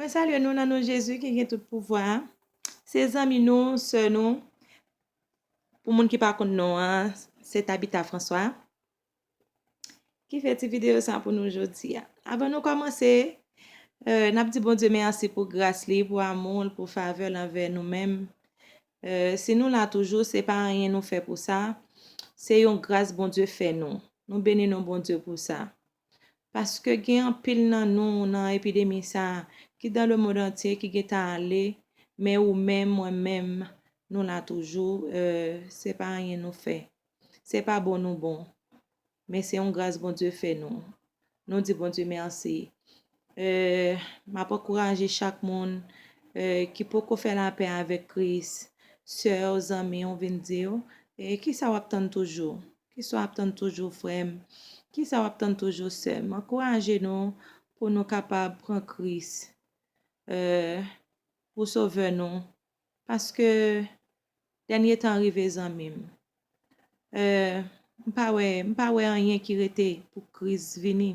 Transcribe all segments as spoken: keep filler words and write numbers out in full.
Mwen salye nou nan non Jezi ki gen tout pouvwa. Se zanmi nou, sè nou. Pou moun ki pa konn non an, se Tabitha François ki fè ti videyo sa pou nou jodi a. Avan nou kòmanse, eh, n ap di Bondye mèsi pou gras li, pou amou l, pou favè l anvè nou menm. Eh, si nou la toujou, se pa anyen nou fè pou sa. Se yon gras Bondye fè nou. Nou beni non Bondye pou sa. Paske gen anpil nan nou nan epidemi sa a ki dans le monde entier, ki gentan ale, men ou menm, mwen menm, nou la toujou, eh, se pa anyen nou fè. Se pa bon nou bon. Men se yon gras Bondye fè nou. Nou di Bondye mèsi. Eh, m ap ankouraje chak moun, eh, ki poko fè lapè avèk Kris, sè, zanmi, ou vin di w, eh, kisa w ap tann toujou? Kisa w ap tann toujou, frè m? Kisa w ap tann toujou, sè m? Ankouraje nou pou nou kapab pran Kris, eh, pou Sovè nou. Paske dènye tan rive, zanmi m. Eh, m pa wè, m pa wè anyen ki rete pou Kris vini.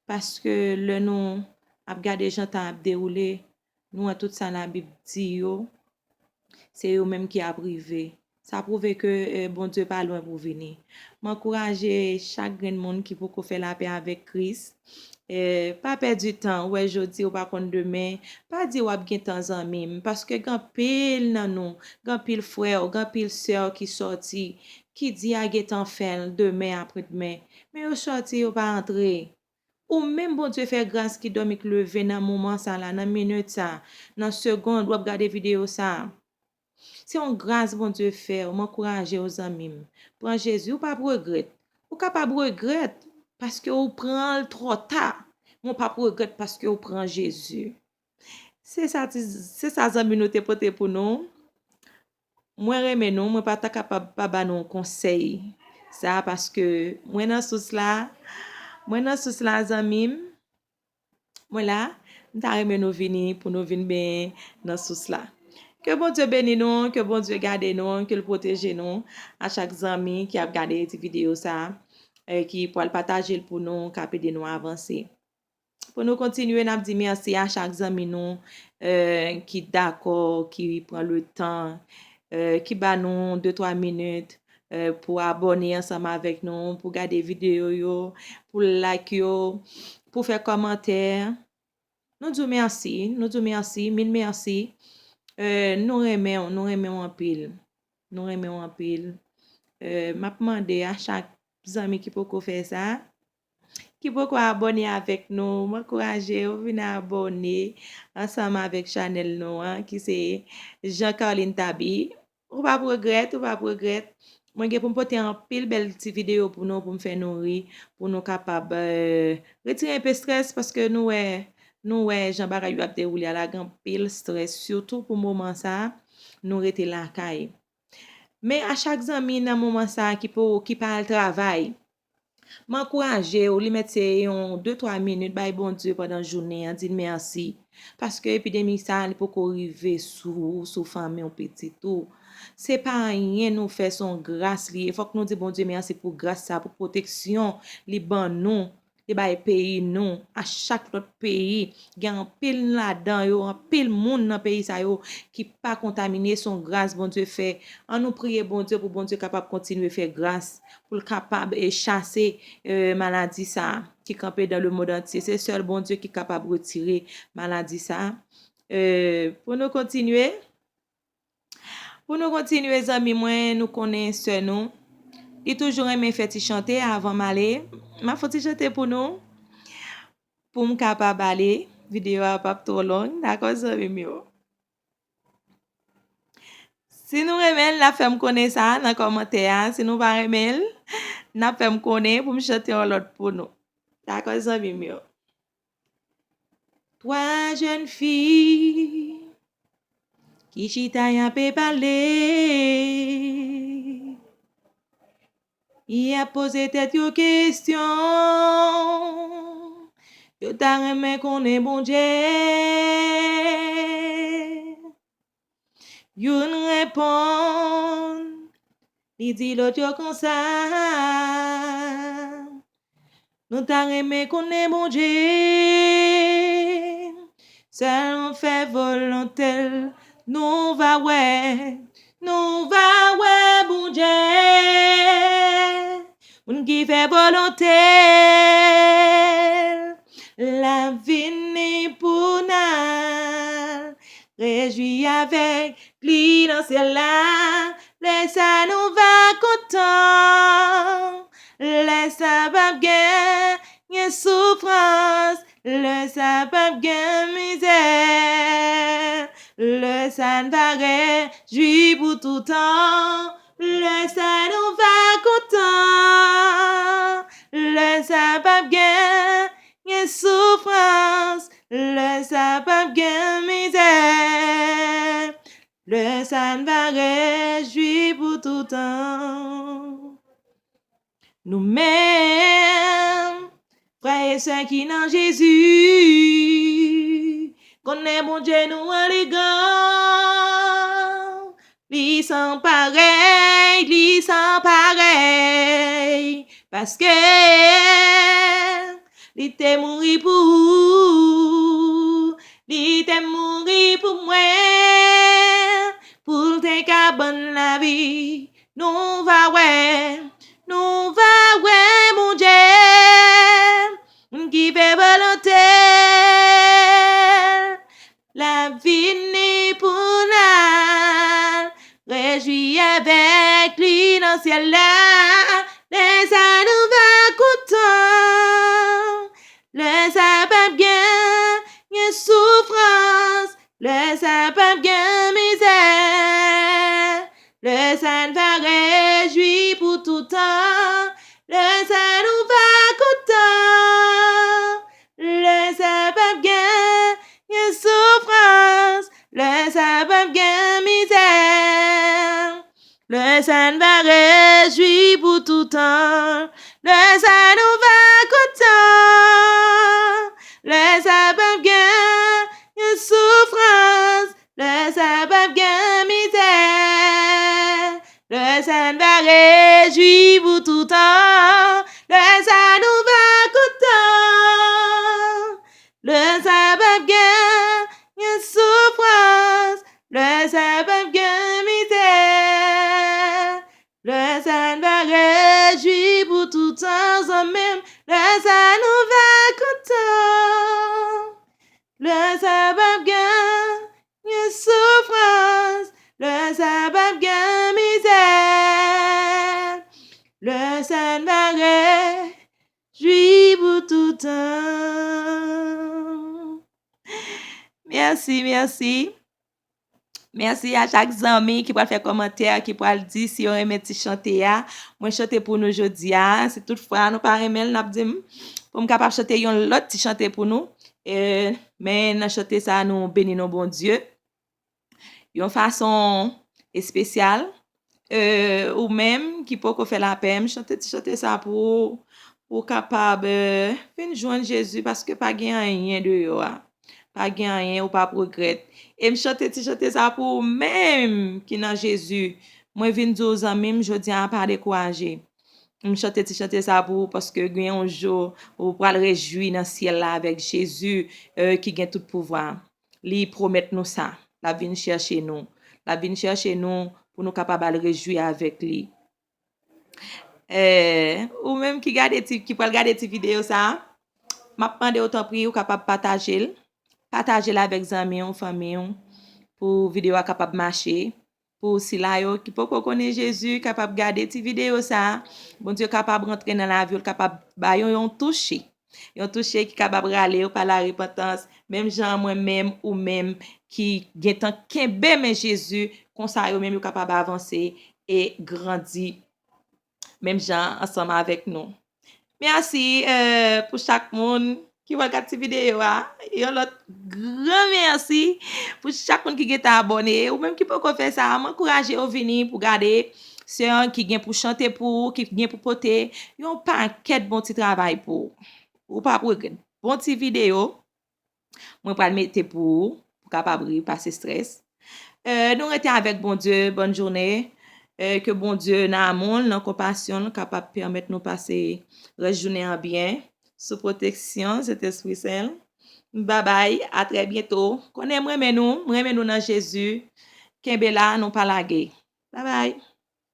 Paske lè nou ap gade jan tan ap dewoule, nou wè tout sa Labib di yo, se yo menm ki ap rive. Sa pwouve ke, eh, Bondye pa lwen pou vini. M ankouraje chak grenn moun ki poko fè lapè avèk Kris. Eh, pa pèdi tan, ou wè jodi, ou pa konn demen. Pa di w ap gen tan, zanmi m, paske gen anpil nan nou, gen anpil frè w, gen anpil sè w ki sòti, ki di a gentan fè l demen, apredmen. Men yo sòti, yo pa antre. Ou menm Bondye fè gras ki dòmi, k leve nan moman sa la, nan minit sa, nan segond, w ap gade videyo sa. Se yon gras Bondye fè w, m ankouraje w, zanmi m. Pran Jezi, ou p ap regrèt. Ou kapab regrèt paske ou pran l twò ta, men ou p ap regrèt paske ou pran Jezi. Se sa ti, se sa zanmi nou te pote pou nou. Mwen renmen nou, mwen pa ta kapab pa ba nou konsèy sa, paske mwen nan sous la, mwen nan sous la, zanmi m. Mwen la, m ta renmen nou vini pou nou vin benyen nan sous la. Ke Bondye beni nou, ke Bondye gade nou, ke l pwoteje nou, a chak zanmi ki ap gade ti videyo sa, eh, ki pral pataje l pou nou, k ap ede nou avanse. Pou nou kontinye, n ap di mèsi a chak zanmi nou, eh, ki dakò, ki pran le tan, eh, ki ba nou de twa minit, eh, pou abòne ansanm avèk nou, pou gade videyo yo, pou like yo, pou fè kòmantè. Nou di w mèsi, nou di w mèsi, mil mèsi. Eh, nou renmen w, nou renmen w anpil. Nou renmen w anpil. Eh, m ap mande a chak zanmi ki poko fè sa, ki poko abòne avèk nou, m ankouraje w vin abòne ansanm avèk chanèl nou an, ki se Jean Carline Tabi. Ou p ap regrèt, ou p ap regrèt. Mwen gen pou m pote anpil bèl ti videyo pou nou, pou m fè nou ri, pou nou kapab, eh, retire enpe estrès, paske nou wè, nou wè jan bagay yo ap dewoule a la, gen anpil estrès, sitou pou moman sa a, nou rete lakay. Men a chak zanmi nan moman sa a ki pou, ki pa al travay, m ankouraje w, li mèt se yon de twa minit bay Bondye pandan jounen an, di l mèsi. Paske epidemi sa a, li poko rive sou ou, sou fanmi w, pitit ou. Se pa anyen nou fè, se yon gras li ye. Fòk nou di Bondye mèsi pou gras sa, pou pwoteksyon li ban nou, li bay peyi nou, a chak lòt peyi. Gen anpil ladan yo, anpil moun nan peyi sa yo ki pa kontamine, se yon gras Bondye fè. Ann nou priye Bondye pou Bondye kapab kontinye fè gras, pou l kapab, e, chase, e, maladi sa a ki kanpe dans le monde entier. Se sèl Bondye ki kapab retire maladi sa a. E, pou nou kontinye, pou nou kontinye, zanmi mwen, nou konnen sè nou, li toujou renmen fè ti chante avan m ale. M ap fè ti chante pou nou, pou m kapab ale. Videyo a p ap twò long, dakò, zanmi m yo? Si nou renmen l, n ap fè m konnen sa nan kòmantè a. Si nou pa renmen l, n ap fè m konnen pou m chante yon lòt pou nou. Dakò, zanmi m yo? Twa jèn fi ki chita, y ap pale. Y ap poze tèt yo kesyon. Yo ta renmen konnen Bondye. Youn reponn, li di lòt yo konsa. Nou ta renmen konnen Bondye, Sèl nou fè volonte l, nou va wè, nou va wè Bondye. Moun ki fè volonte l, l ap vini pou n al rejwi avèk li nan syèl la. Lè sa nou va kontan, lè sa p ap gen soufrans, lè sa p ap gen mizè, lè sa n va rejwi pou toutan, lè sa nou va kontan, lè sa p ap gen soufrans, lè sa p ap gen mizè, lè sa n va rejwi pou toutan. Nou menm, frè e sè ki nan Jezi, konnen Bondye nou an li gran, li san parèy, li san parèy, paske li te mouri pou ou, li te mouri pou mwen, pou l te ka ban n lavi. Nou va wè, nou va wè Bondye, moun ki fè volonte l, l ap vini pou n al rejwi avèk li nan syèl la. Lè sa nou va kontan, lè sa p ap gen soufrans, lè sa p ap gen mizè, lè sa n va rejwi pou toutan, lè sa nou va kontan, lè sa p ap gen soufrans, lè sa p ap gen mizè, lè sa n va rejwi pou toutan, lè sa nou va kontan, lè sa p ap gen soufrans, lè sa p ap gen mizè, lè sa n va rejwi pou toutan, lè sa nou va kontan, lè sa p ap gen soufrans, lè sa p ap gen mizè, lè sa n va rejwi pou toutan zanmi m, lè sa nou va kontan, lè sa p ap gen soufrans, lè sa p ap gen mizè, lè sa n va rejwi pou toutan. Mèsi, mèsi. Mèsi a chak zanmi ki pral fè kòmantè, ki pral di si yo renmen ti chante a. Mwen chante pou nou jodi a. Si toutfwa nou pa renmen l, n ap di m pou m kapab chante yon lòt ti chante pou nou. E, men nan chante sa, nou beni non Bondye yon fason espesyal. E, ou menm ki poko fè lapè, m chante ti chante sa pou ou, pou w kapab, e, vin jwenn Jezi, paske pa gen anyen deyò a. Pa gen anyen, ou p ap regrèt. E m chante ti chante sa pou ou menm ki nan Jezi. Mwen vin di w, zanmi m, jodi a pa dekouraje. M chante ti chante sa pou ou paske gen yon jou ou pral rejwi nan syèl la avèk Jezi, e, ki gen tout pouvwa. Li pwomèt nou sa. L ap vin chèche nou. L ap vin chèche nou pou nou kapab al rejwi avèk li. E, ou menm ki gade ti, ki pral gade ti videyo sa, m ap mande w tanpri, ou kapab pataje l. Pataje l avèk zanmi w, fanmi w, pou videyo a kapab mache. Pou sila yo ki poko konnen Jezi, kapab gade ti videyo sa, Bondye kapab rantre nan lavi w, l kapab ba yo yon touche. Yon touche ki kapab rale yo pa larepantans, menm jan mwen menm, ou menm ki gentan kenbe men Jezi, konsa yo menm yo kapab avanse e grandi menm jan ansanm avèk nou. Mèsi, e, pou chak moun ki pral gad ti videyo a. Yon lòt gran mèsi pou chak moun ki gentan abòne. Ou menm ki poko fè sa, m ankouraje w vini pou gade sè an ki gen pou chante pou ou, ki gen pou pote yon pakèt bon ti travay pou ou. Ou p ap regrèt. Bon ti videyo mwen pral mete pou ou, pou kapab ri, pase estrès. E, nou rete avèk Bondye, bòn jounen. E, ke Bondye nan amou l, nan konpasyon l, kapab pèmèt nou pase rès jounen an byen, sou pwoteksyon Sentespri Sen l. Babay, a trè byento. Konnen m renmen nou, m renmen nou nan Jezi. Kenbe la, nou pa lage. Babay.